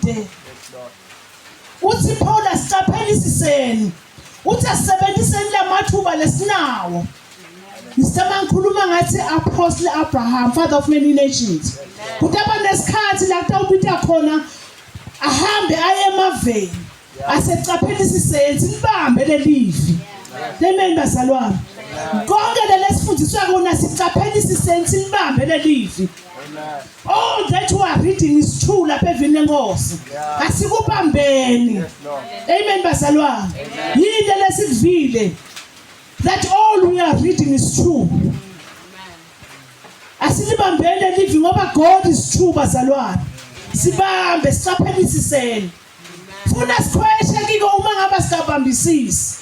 Asibitele. Uthi Paul asicaphelisiseni. Uthi asisebenziseni lamathuba lesinawo. Ngisema ngikhuluma ngathi Apostle Abraham, father of many nations. Kutaba nesikhathi la kutawubita khona ahambe aye emaveni. Asecaphelisiseni silibambe lelivi. Amen bazalwane. Konke lelesifundiswa kona sicaphelisiseni silibambe lelivi. All that you are reading is true lapha evini lenkosi. Asikubambeni. Amen bazalwane. Yini lesikuvile? That all we are reading is true. Asilibambeni livi ngoba God is true bazalwane. Sibambe sicaphelisiseni. Funa sikhweshe kiko uma ngaba singabambisisi.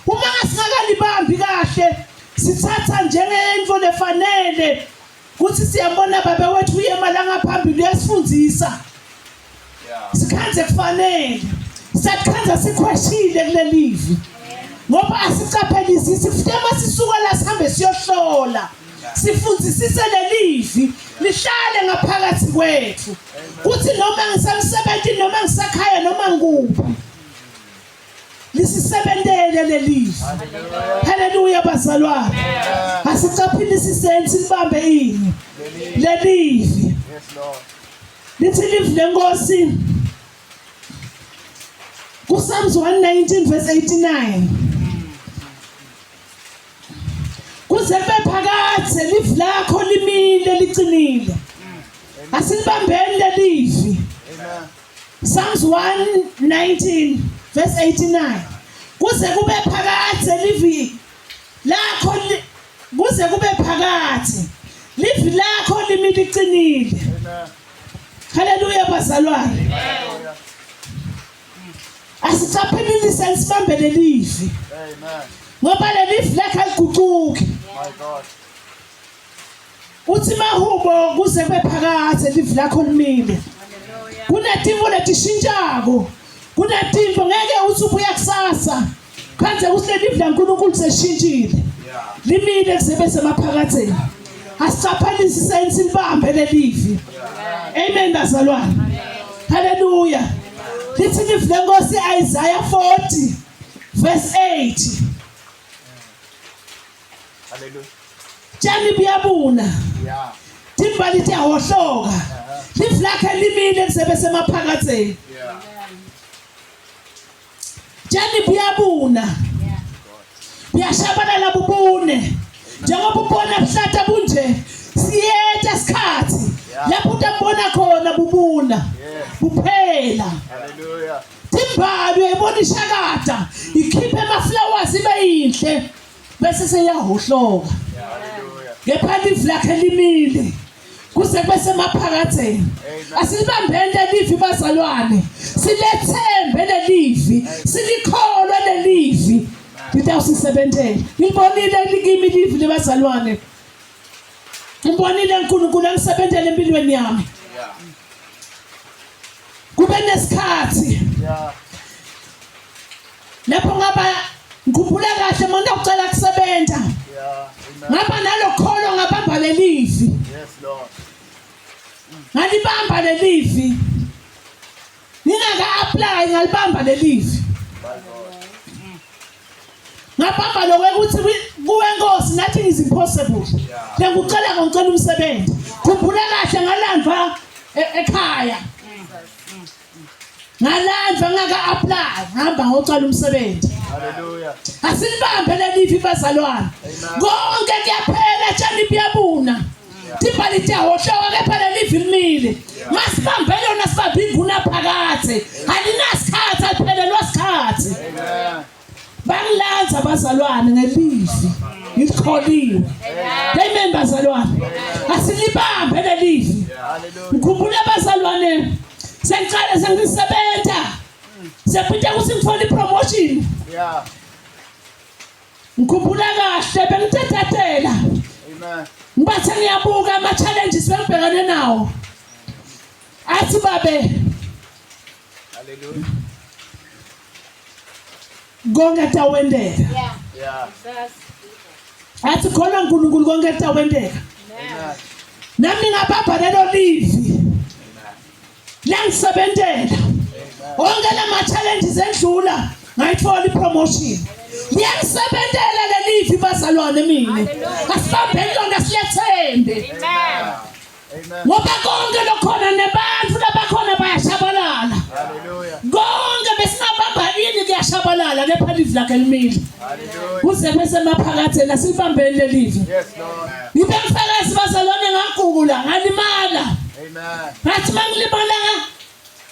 Uma ngasingakalibambi kahle sithatha njengento lefanele kuthi siyambona baba wethu uye emalanga phambili uyasifundisa sikhanze kufanele sakhanza sikhweshile kulelivi ngoba asicaphelisisi futhi uma sisuka la sihambe siyohlola sifundisise lelivi lihlale ngaphakathi kwethu kuthi noma ngisemsebenzini noma ngisekhaya noma ngikuphi lisisebentele lelizwi haleluya bazalwane asicaphilisiseni silibambe ini lelizwi lithi livi lenkosi kuPsalms 119 verse 89 kuze kube phakadze livi lakho limile liqinile asilibambeni lelivi Psalms 119 verse 89 kuze kube phakadze livi lakho kuze kube phakadze livi lakho limi liqinile Haleluya bazalwane Asicaphelise sibambe lelivi Amen ngoba lelivi lakhe aliguquki My God Uthi mahubo kuze kube phakadze livi lakho limile. Kunetintfo letishintshako. Kunetintfo ngeke uthi ubuya kusasa. Khanze ukuthi lelivi laNkulunkulu seshintshile. Limile kuze bese emaphakatheni. Asicaphelisiseni silibambe lelivi. Amen bazalwane. Hallelujah. Lithi livi lenkosi Isaiah 40 verse 8. Hallelujah. Tshani buyabuna. Yeah. Timbali tiyahohloka. Livi lakhe limile kusebe semaphakatheni. Yeah. Tshani buyabuna. Buyashabalala bubune. Njengoba ubona buhlata bunje siyeta isikhathi lapho utabona khona bubuna. Buphela. Hallelujah. Timbali uyayibona ishakada ikhiphe ama flowers ibe yinhle. bese seyahohloka kepha livi lakhe limile kuze kube semaphakatheni asilibambeni lelivi bazalwane silethembe lelivi silikholwe lelivi litawusisebentela ngilibonile likimi livi lebazalwane ngibonile uNkulunkulu angisebentele empilweni yami kube nesikhathi lapho ngaba ngikhumbula kahle uma ngikucela kusebenza ngaba nalokholo ngabamba lelivi yes lord ngalibamba lelivi ngingaka apply ngalibamba lelivi ngabamba lokho ukuthi kuwe nkosi nothing is impossible lengikucela ngicela umsebenzi khumbula kahle ngalandwa e-, ekhaya ngalandwa ngaka apply ngihamba ngocela umsebenzi haleluya asilibambe lelivi bazalwane konke kuyaphela tshani buyabuna timbali tiyahohloka kepha lelivi limile masibambe lona sibambe inguna phakathe alinasikhathi aliphelelwa sikhathi bangilanza abazalwane ngelivi ngilikholiwe amen bazalwane asilibambe lelivi ngikhumbula abazalwane sengiqale sengisebenza siyaphinda ukuthi ngithole ipromotion yeah ngikhumbula kahle bengitetetela amen ngibathe ngiyabuka ama challenges bengibhekane nawo athi babe hallelujah konke kutawenteka yeah yeah athi khona uNkulunkulu konke kutawenteka nami ngabamba lelo livi. Liyangisebentela. Onke lama challenges endlula ngayithola ipromotion. Liyangisebentela lelivi bazalwane mina. Asibambeni lona silethembe. Amen. Amen. Ngoba konke lokhona nebantu labakhona bayashabalala. Hallelujah. Konke besingabamba ini kuyashabalala kepha livi lakhe limile. Hallelujah. Kuze bese emaphakatheni asilibambeni lelivi. Yes, Lord. Ngibe mfakazi bazalwane ngagula ngalimala. Amen. Ngathi mangilimala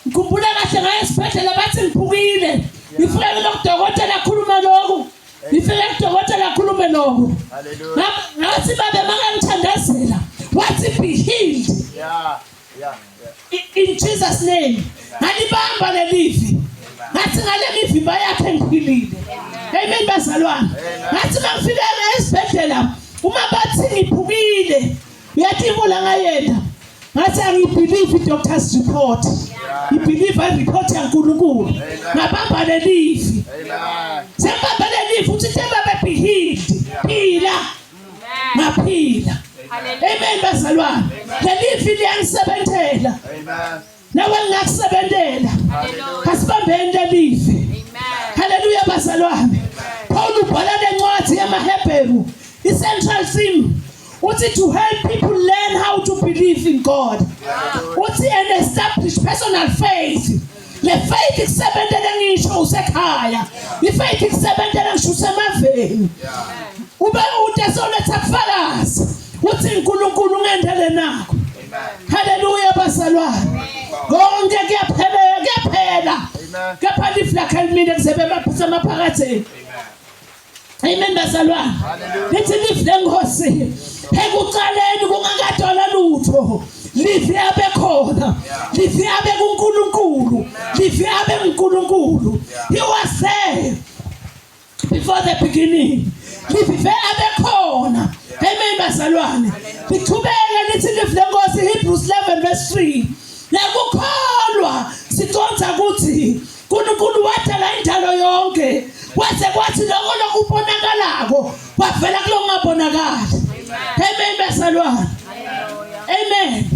ngikhumbula kahle ngaye esibhedlela bathi ngiphukile. Ngifike kulokudokotela akhuluma lokhu. Ngifike kudokotela akhulume lokhu. Hallelujah. Ngathi babe makangithandazela wathi be healed. Yeah. Yeah. Yeah. In Jesus name. Ngalibamba lelivi. Ngathi ngale mivimba yakhe ngiphilile. Amen bazalwane. Ngathi mangifika esibhedlela uma bathi ngiphukile uyativula ngayena. Ngathi angibelieve i-doctor's report. Ngibelieve i-report yaNkulunkulu. Ngabamba lelivi. Amen. Sengibamba lelivi uthi babe be healed. Phila. Ngaphila. Amen bazalwane. Lelivi liyangisebenzela. Amen. Nawe lingakusebenzela. Hallelujah. Asibambeni lelivi. Haleluya bazalwane. Paul ubhala lencwadi yamaHebheru. I-central theme uthi to help people learn how to believe in God. Uthi and establish personal faith. Le faith ikusebenzele ngisho usekhaya. I-faith ikusebenzele ngisho usemaveni. Ube ude soletha kufakazi. Uthi uNkulunkulu ungendele nakho. Haleluya bazalwane. Konke kuyaphela kuyaphela. Amen. Kepha lifu lakhe limile kuze bemaphisa emaphakatheni. Amen bazalwane. Lithi lifu lenkosi ekuqaleni kungakadalwa lutho. Livi abe khona. Livi abe kuNkulunkulu. Livi abe uNkulunkulu. He was there before the beginning. Livi abe khona. Amen bazalwane. Lichubeke lithi livi lenkosi Hebrews 11 verse 3. Nakukholwa siconza ukuthi uNkulunkulu wadala indalo yonke kwaze kwathi lokho lokubonakalako kwavela kulokungabonakali. Amen bazalwane. Amen.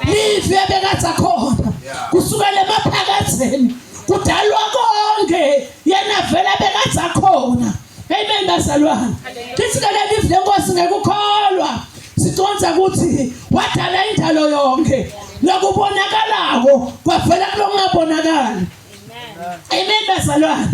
Livi ebekade khona kusukela emaphakatheni kudalwa konke yena vele bekade khona. Amen bazalwane. Lithi ke lelivi lenkosi ngekukholwa siconza ukuthi wadala indalo yonke lokubonakalako kwavela kulokungabonakali. Amen bazalwane.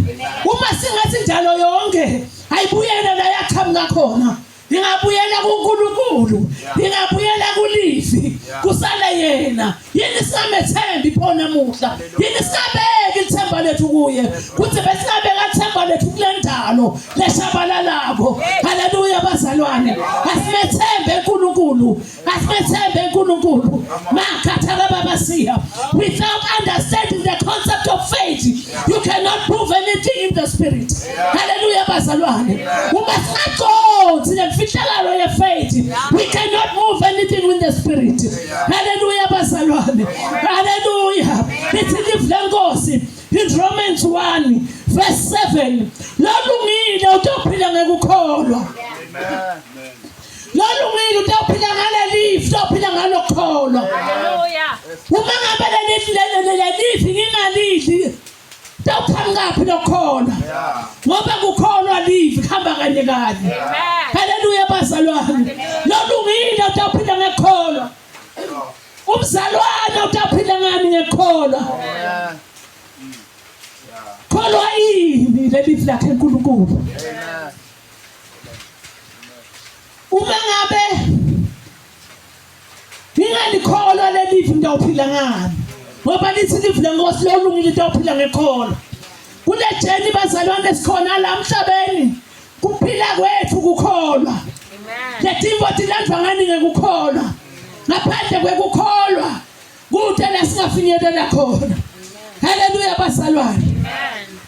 Uma singathi indalo yonke ayibuyele la yaqhamuka khona. Ingabuyela kuNkulunkulu, ingabuyela kulivi, kusale yena. Yini singamethembi pho namuhla? Yini singabeki ithemba lethu kuye? Kuthi besingabeka ithemba lethu kule ndalo leshabalalako. Haleluya bazalwane. Asimethembe uNkulunkulu. Asimethembe uNkulunkulu. Makhathara babasiya. Without understanding the concept of faith, you cannot prove anything in the spirit. Hallelujah bazalwane. Uma singaqondi lemfihlakalo ye-faith, we cannot move anything in the spirit. Hallelujah bazalwane. Hallelujah. Lithi live lenkosi in Romans 1 verse 7. Lolungile utophila ngekukholwa. Amen. Lolungile utophila ngalelive, utophila ngalokukholwa. Hallelujah. Uma ngabe leli leli ngingalidli tawuqhamukaphi lokukholwa Yeah. ngoba kukholwa live kuhamba kanye kanye. Amen. Haleluya bazalwane. Lolungile utawuphila ngekholwa. Umzalwane utawuphila ngani ngekholwa. Amen. Kholwa ini leli lakhe uNkulunkulu. Amen. Uma ngabe ningalikholwa leli livi ngitawuphila ngani ngoba lithi livi lenkosi lolungile litawuphila ngekholwa. Kule jeni bazalwane sikhona la emhlabeni kuphila kwethu kukholwa. Amen. Letimvo tilandvwa ngani ngekukholwa. Ngaphandle kwekukholwa kude la singafinyelela khona. Haleluya bazalwane. Amen.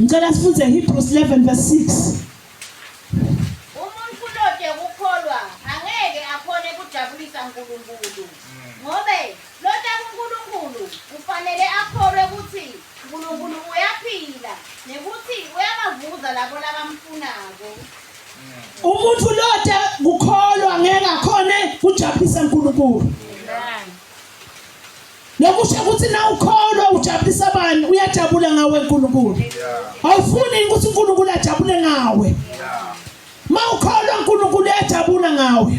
Ngicela sifunde Hebrews 11 verse 6. Umuntu lote kukholwa angeke akhone kujabulisa uNkulunkulu. Ngobe lota kuNkulunkulu kufanele akholwe ukuthi uNkulunkulu uyaphila nekuthi uyabavuza labo labamfunako. Umuntu lote kukholwa ngeke akhone kujabulisa uNkulunkulu. Amen. Lokusho ukuthi na ukholwa ujabulisa abantu uyajabula ngawe uNkulunkulu. Awufuni ukuthi uNkulunkulu ajabule ngawe. Mawukholwa uNkulunkulu uyajabula ngawe.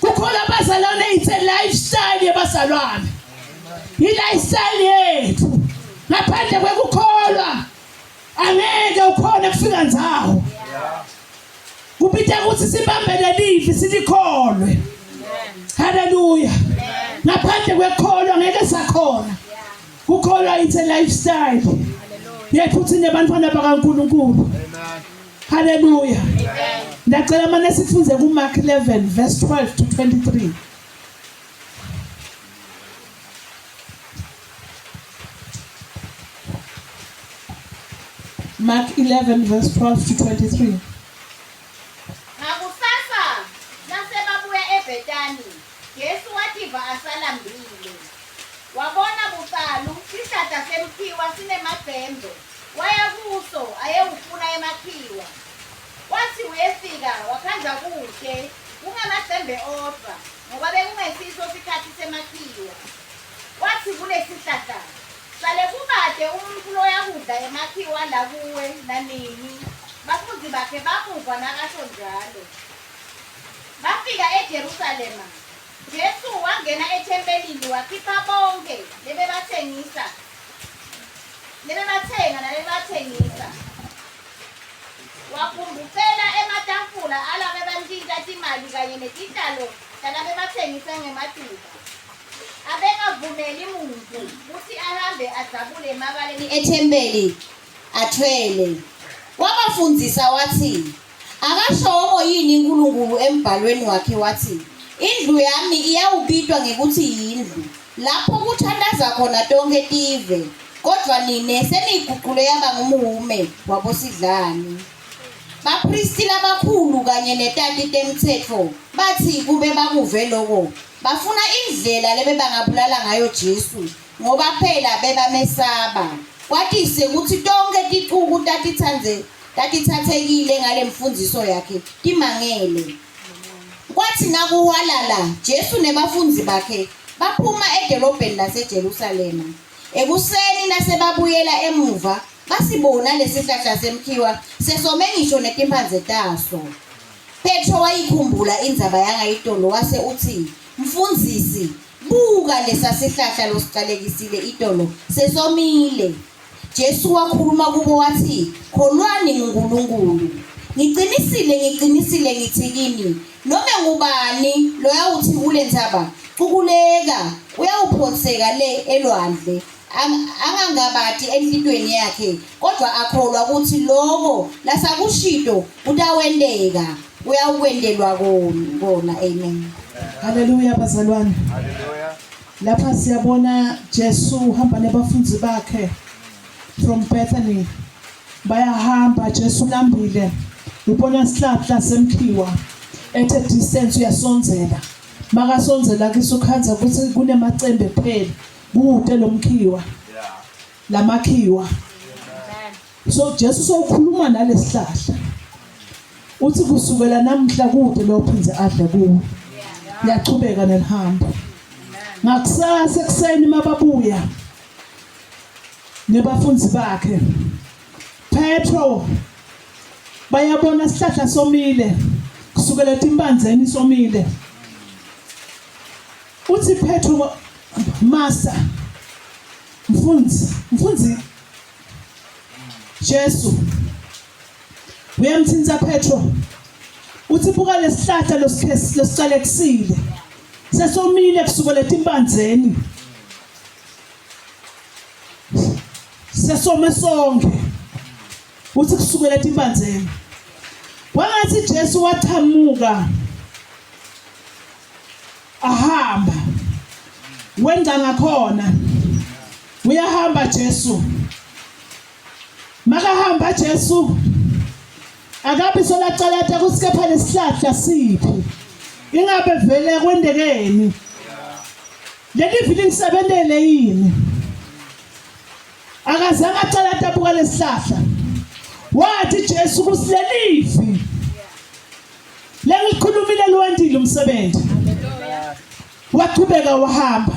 Kukholwa abazalwane it's a lifestyle yabazalwane. I-lifestyle yethu. Ngaphandle kwekukholwa angeke ukhone kufika ndzawo. Kubita ukuthi sibambele livi silikholwe. Hallelujah. Ngaphandle kwekholwa ngeke sakhona. Kukholwa it's a lifestyle. Yethu thina bantwana bakaNkulunkulu. Amen. Hallelujah. Ndacela mane sifunze ku Mark 11 verse 12 to 23. Mark 11 verse 12 to 23. Ngakusasa nasebabuya eBhetani, Jesu wativa asalambile. Wabona bucalu sihlahla semkhiwa sinemacembe, waya kuso ayewufuna emakhiwa. Wathi uyefika wakhandza kuhle, kungemacembe odvwa, ngoba bekungesiso sikhatsi semakhiwa. Watsi kulesihlahla, Sale kubate umuntfu loyakudla emakhiwa la kuwe nanini. Bafundzi bakhe bamuva nakasho njalo. Bafika eJerusalema. Jesu wangena ethempelini wakhipha bonkhe lebebatsengisa, lebebatsenga nalebebatsengisa. Waphumbukela ematafula alabebantjintja timali kanye netihlalo talabebatsengisa ngematuba. Abengavumeli muntfu kutsi ahambe adzabule emabaleni ethempeli athwele. Wabafundzisa watsi, Akashongo yini Nkulunkulu embhalweni wakhe watsi, Indlu yami iyawubitwa ngekutsi yindlu, lapho kuthandaza khona tonkhe tive? Kodvwa nine seniyigucule yaba ngumhume wabosidlani. Baphristi labakhulu kanye netati temtsetfo batsi kube bakuve loko, bafuna indlela lebebangabulala ngayo Jesu, ngoba phela bebamesaba, kwatise kutsi tonkhe ticuku tatitsandze tatitsatsekile ngalemfundziso yakhe, timangele. Kwatsi nakuhwalala, Jesu nebafundzi bakhe baphuma edolobheni laseJerusalema. Ekuseni nasebabuyela emuva, basibona lesihlahla semkhiwa sesome ngisho netimphandze taso. Phetro wayikhumbula indzaba yangayitolo wase utsi, Mfundzisi, buka lesa sihlahla losicalekisile itolo sesomile. Jesu wakhuluma kubo watsi, Kholwani nguNkulunkulu. Ngicinisile, ngicinisile ngitsi kini, nome ngubani loyawutsi kulentsaba, Cukuleka, uyawuphonseka le elwandle, angangabati enhlitiyweni yakhe, kodvwa akholwa kutsi loko lasakushito kutawenteka, uyawukwentelwa kona. Amen. Haleluya bazalwane. Haleluya. Lapha siyabona Jesu uhamba nebafundi bakhe from Bethany. Bayahamba Jesu ulambile. Ubona sihlahla semkhiwa. At a distance uyasondzela. Makasondzela kisukhandza ukuthi kunemacembe kuphela. Kude lomkhiwa. Lamakhiwa. So Jesu sowukhuluma nalesihlahla. Uthi kusukela namhla kude lophindze adle kuwo. Yachubeka nelihambo. Ngakusasa ekuseni mababuya nebafundi bakhe Petro bayabona sihlahla somile kusukela etimbandzeni somile. Uthi Petro master mfundzi mfundzi Jesu uyamthinta Petro uthi buka lesihlahla losicalekisile sesomile kusukela etimpandzeni sesome sonke uthi kusukela etimpandzeni kwangathi Jesu wachamuka ahamba wenza ngakhona uyahamba Jesu Makahamba Jesu akabi solacalata kutsi kepha lesihlahla siphi ingabe vele kwentekeni leli vili lingisebentele yini akazange acalata abuka lesihlahla wathi Jesu kutsi lelivi lengilikhulumile liwentile umsebenzi wachubeka wahamba.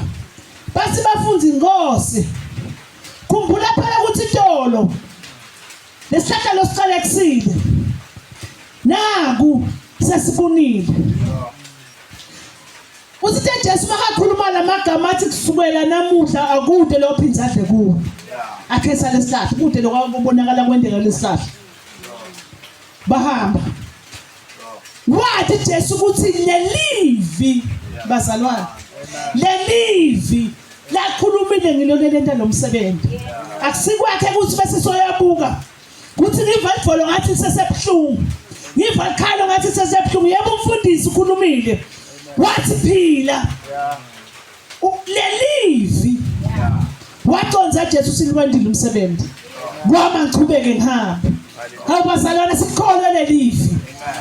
Bathi bafunza inkosi. Khumbula phela ukuthi itolo lesihlahla losiqalekisile. Naku sesibunile. Uthi Jesu makakhuluma lamagama athi kusukela namuhla akude lophinda adle kuwo. Akhetha lesihlahla kude lokubonakala kwendeka lesihlahla. Bahamba. Wathi Jesu ukuthi lelivi bazalwane. Lelivi lakhulumile ngilona lento lomsebenzi. Akusikwakhe ukuthi bese soyabuka kuthi ngiva idvolo ngathi sesebuhlungu. Ngiva ikhalo ngathi sesebuhlungu. Yebo umfundisi ukhulumile. Wathi phila. Lelivi waconza Jesu siliwendile umsebenzi. Kwama ngichubeke ngihambe. Hawu bazalwane sikholwe lelivi.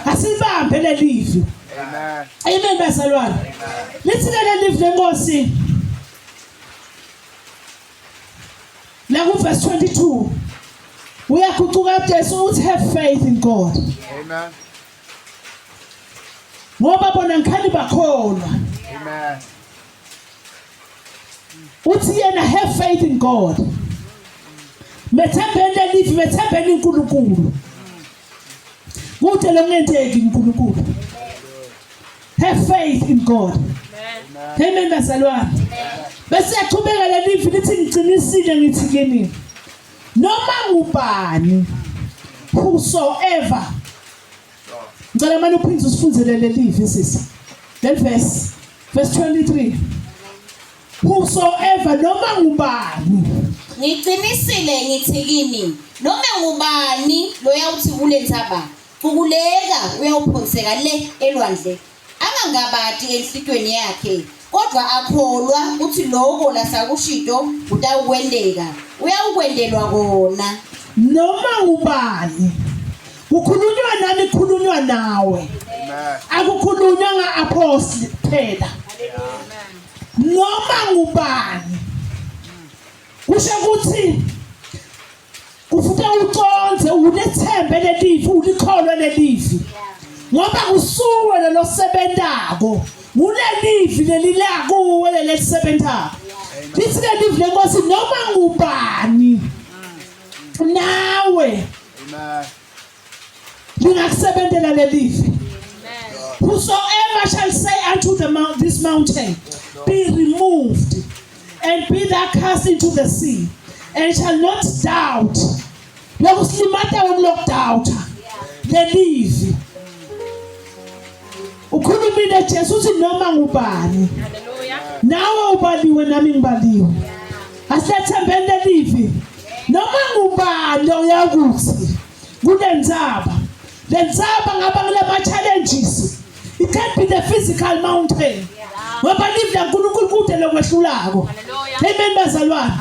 Asibambe lelivi. Amen. Amen bazalwane. Lithi ke lelivi lenkosi. La ku verse 22. Uyaguquka Jesu uthi have faith in God. Amen. Ngoba bona ngikhani bakholwa. Amen. Uthi yena have faith in God. Methembeni lelivi, methembeni uNkulunkulu. Kude lokungenzeki uNkulunkulu. Have faith in God. Amen bazalwane. Bese yaqhubeka lelivi lithi ngiqinisile ngithi kini. Noma ngubani whosoever Ngicela manje uphinde usifundzele lelivi sisi. Leli verse verse 23. Whosoever noma ngubani Ngiqinisile ngithi kini noma ngubani loyawuthi kule ntsaba cukuleka uyawuphonseka le elwandle angangabati enhlitweni yakhe kodwa akholwa kutsi loko lasakushito kutawukwenteka uyawukwentelwa kona. Noma ngubani kukhulunywa nami kukhulunywa nawe akukhulunywa nga-apostle kuphela noma ngubani kusho ukuthi kufuneka uconze ulethembe lelivi ulikholwe lelivi ngoba kusuwe lelosebentako ngulelivi leli lakuwe lelisebenthako lithi lelivi lenkosi noma ngubani nawe lingakusebentela lelivi whosoever shall say unto the mount, this mountain be removed and be thou cast into the sea and shall not doubt lokusilimata lokudoubta lelivi ukhulumile Jesu uthi noma ngubani nawe ubaliwe nami ngibaliwe asilethembeni lelivi noma ngubani oyakuthi kulendzaba lendzaba ngaba ngilama challenges it can't be the physical mountain ngoba live laNkulunkulu kude lokwehlulako amen bazalwane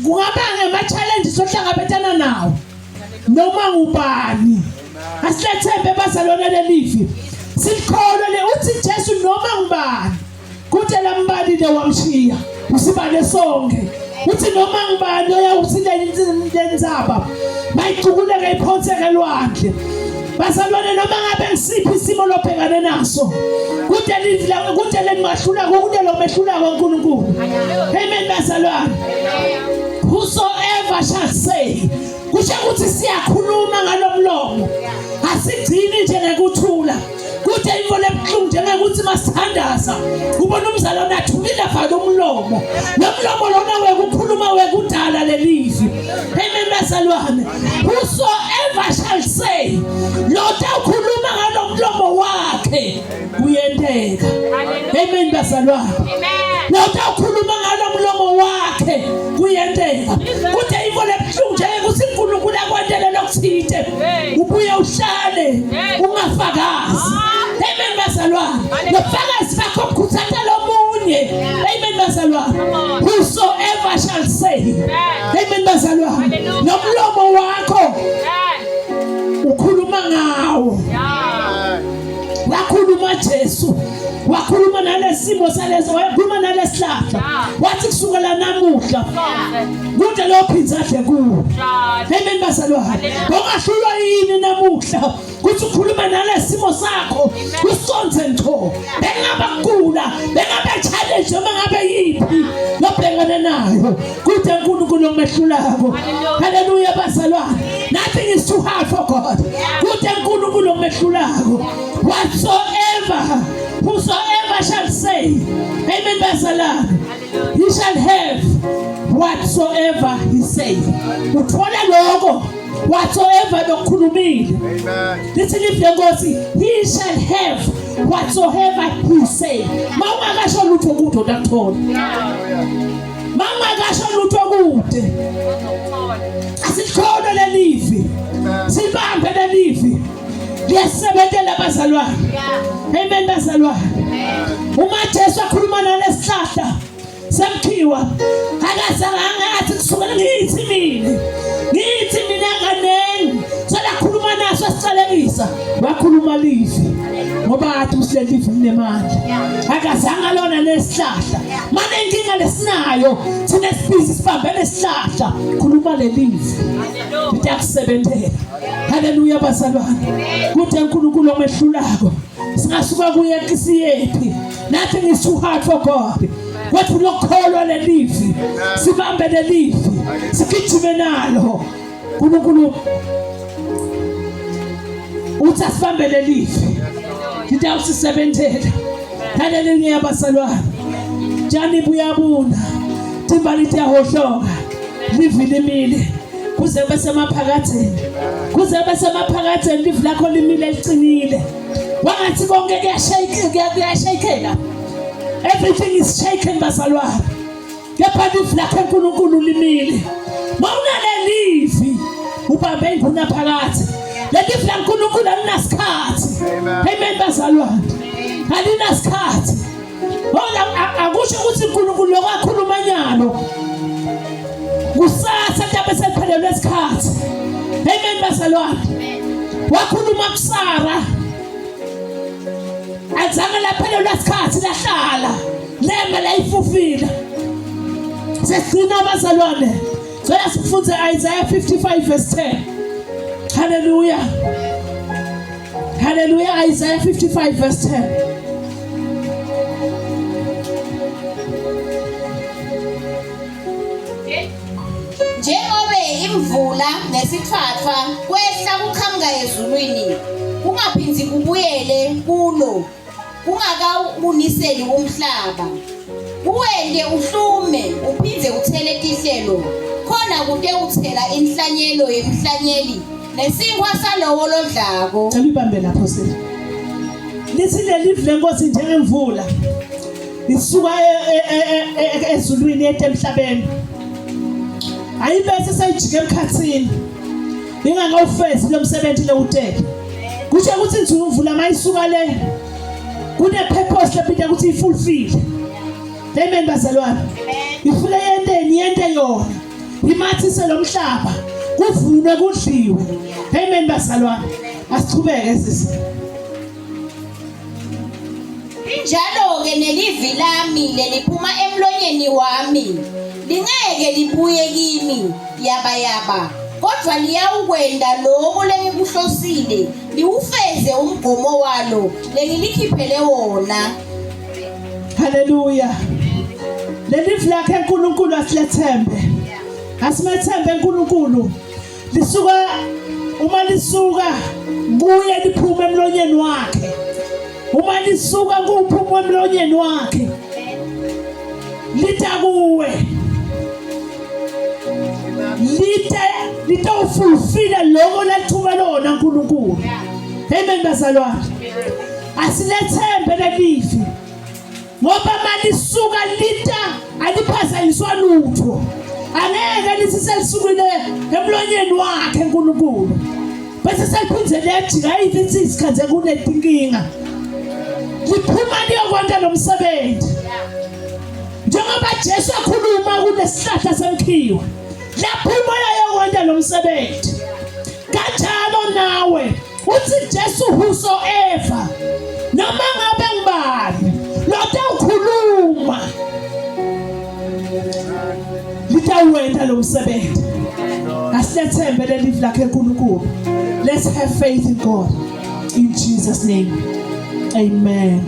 kungaba ngema challenges ohlangabetana nawo noma ngubani asilethembe bazalwane lelivi silikholwe le uthi Jesu noma ngubani Kuthi lambalile wamshiya usibale sonke uthi noma ngubani oyawuthi lenzaba mayicukuleke iphonseke elwandle bazalwane noma ngabe ngisiphi isimo lobhekane naso kude livi kude lenimahlulako kude lomehlulako uNkulunkulu amen bazalwane whosoever shall say kusho ukuthi siyakhuluma ngalomlomo asigcini nje ngekuthula kude into lebuhlungu njengokuthi masithandaza ubona umzalwane athulile vala umlomo lo mlomo lona wekukhuluma wekudala lelivi amen bazalwane whosoever shall say lo tawukhuluma ngalo mlomo wakhe kuyenteka amen bazalwane lo tawukhuluma ngalo mlomo wakhe kuyenteka kude into lebuhlungu njengokuthi uNkulunkulu akwentele lokuthite ubuye uhlale ungafakazi amen bazalwane lobufakazi bakho bukhuthatha lomunye amen bazalwane whosoever shall say amen bazalwane nomlomo wakho ukhuluma ngawo wakhuluma Jesu wakhuluma nalesimo saleso wakhuluma nalesihlahla wathi kusukela namuhla kude lophinza adle kuwo. Amen bazalwane. Bongahlulwa yini namuhla ukuthi ukhulume nalesimo sakho usonze ngqo. Bengaba kugula, bengaba challenge noma ngabe yiphi lobhekane nayo. Kude uNkulunkulu omehlulako. Hallelujah bazalwane. Nothing is too hard for God. Kude uNkulunkulu omehlulako. Whatsoever whosoever shall say. Amen bazalwane. He shall have whatsoever he say. Uthola lokho whatsoever lokukhulumile. Amen. Lithi live lenkosi he shall have whatsoever he say. Mawungakasho lutho kude utakuthola. Mawungakasho lutho kude. Asikhona lelivi. Sibambe lelivi. Liyasebenzela bazalwane. Amen bazalwane. Uma Jesu akhuluma nalesihlahla semkhiwa akazange athi kusukela ngithi mina ngithi mina kaningi selakhuluma naso sicalekisa wakhuluma livi ngoba athi usileli livi linemandla akazange lona lesihlahla mane inkinga lesinayo thina sibhizi sibambe lesihlahla khuluma lelivi litakusebenzela Haleluya bazalwane. Kude uNkulunkulu omehlulako. Singasuka kuye kisiyephi. Nothing is too hard for God. Kwethu lokholwa lelivi. Sibambe lelivi. Sigijime nalo. uNkulunkulu uthi asibambe lelivi. Litawusisebenzela. Haleluya bazalwane. Tshani buyabuna. Timbali tiyahohloka. Livi limile. Kuze kube semaphakatheni. Kuze kube semaphakatheni livi lakho limile liqinile. Wangathi konke kuyashake kuyashakeka. Everything is shaken bazalwane. Kepha livi lakhe uNkulunkulu limile. Mawunalelivi ubambe inguna phakathi. Lelivi laNkulunkulu alinasikhathi. Amen bazalwane. Alinasikhathi. Bona akusho ukuthi uNkulunkulu lokwakhuluma nyalo. Kusasa mhlawumbe seliphelelwe isikhathi. Amen bazalwane. Wakhuluma kuSara. Azange laphelelwa isikhathi lahlala. Lembe layifufile. Sesigcina abazalwane. Cela sifunde Isaiah 55 verse 10. Hallelujah. Hallelujah. Isaiah 55 verse 10. Njengobe imvula nesitfwatfwa kwehla kuqhamuka ezulwini kungaphindzi kubuyele kulo kungakawuniseli umhlaba kuwente uhlume uphindze uthele tihlelo khona kute uthela inhlanyelo yemhlanyeli nesinkhwa salowo lodlako. Cela ibambe lapho sisi. Lithi leli lenkosi njengemvula isuka e, e, e, ezulwini yethe emhlabeni. Ayibese seyijike emkhathini. Ingakawufezi lo msebenzi lewutele. Kusho ukuthi imvula mayisuka le kune purpose lephinda ukuthi ifulfill. Amen bazalwane. Ifike yenteni yente yona. Imathise lo mhlaba kuvunwe kudliwe. Amen bazalwane. Asichubeke sisi. Linjalo-ke nelivi lami leliphuma emlonyeni wami, lingeke libuye kimi yabayaba, kodvwa liyawukwenta loko lengikuhlosile, liwufeze umgomo walo lengilikhiphele wona. Haleluya. Leli lakhe uNkulunkulu asilethembe. Asimethembe uNkulunkulu. Lisuka uma lisuka kuye liphuma emlonyeni wakhe. Uma lisuka kuphuma emlonyeni wakhe. Lita kuwe. Lite litawufulfila lokho lathuka lona uNkulunkulu. Amen bazalwane. Asilethembe lelivi. Ngoba malisuka lita aliphazanyiswa lutho. Angeke lithi selisukile emlonyeni wakhe uNkulunkulu. Bese seliphinde liyajika ithi isikhathi kunetinkinga. Liphuma liyokwenta lo msebenzi. Njengoba Jesu akhuluma kulesihlahla semkhiwa. Laphuma layokwenta lo msebenzi. Kanjalo nawe uthi Jesu whosoever noma ngabe ngubani lotawukhuluma. Litawenta lo msebenzi. Asilethembe leli lakhe uNkulunkulu. Let's have faith in God. In Jesus name. Amen.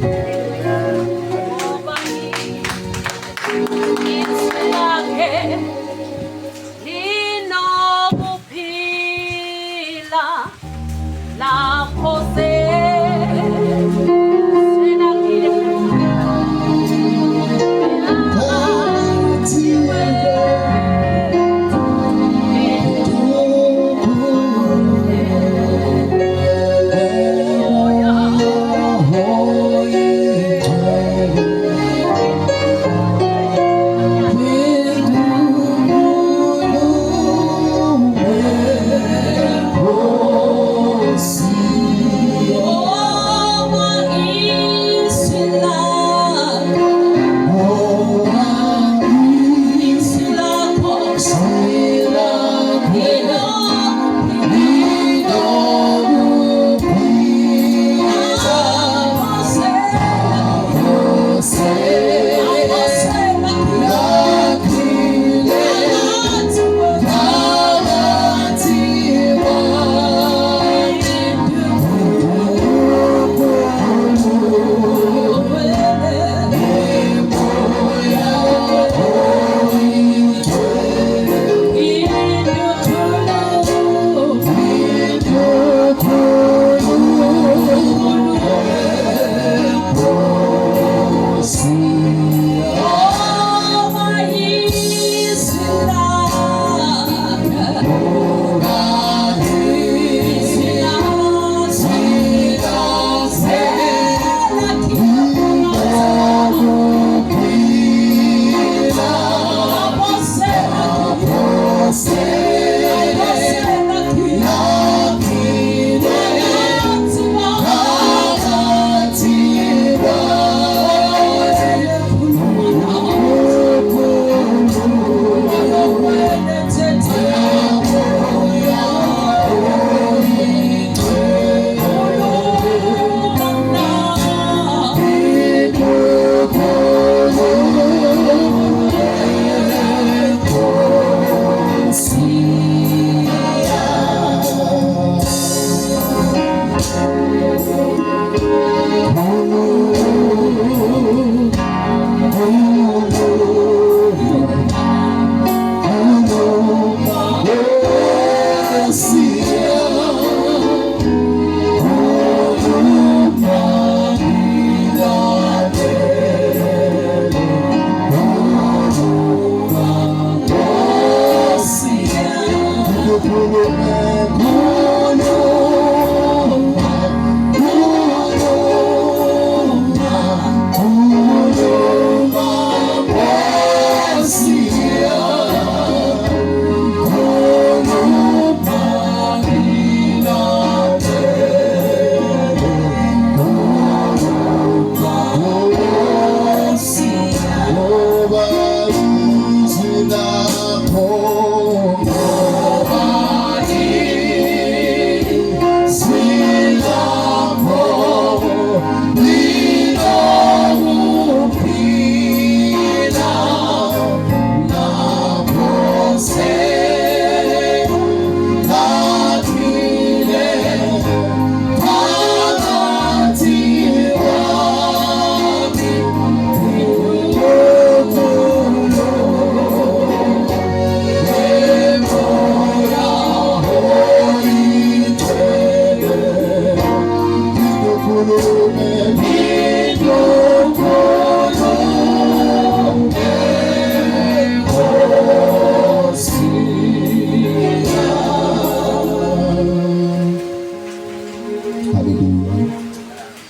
Hallelujah.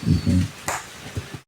Amen.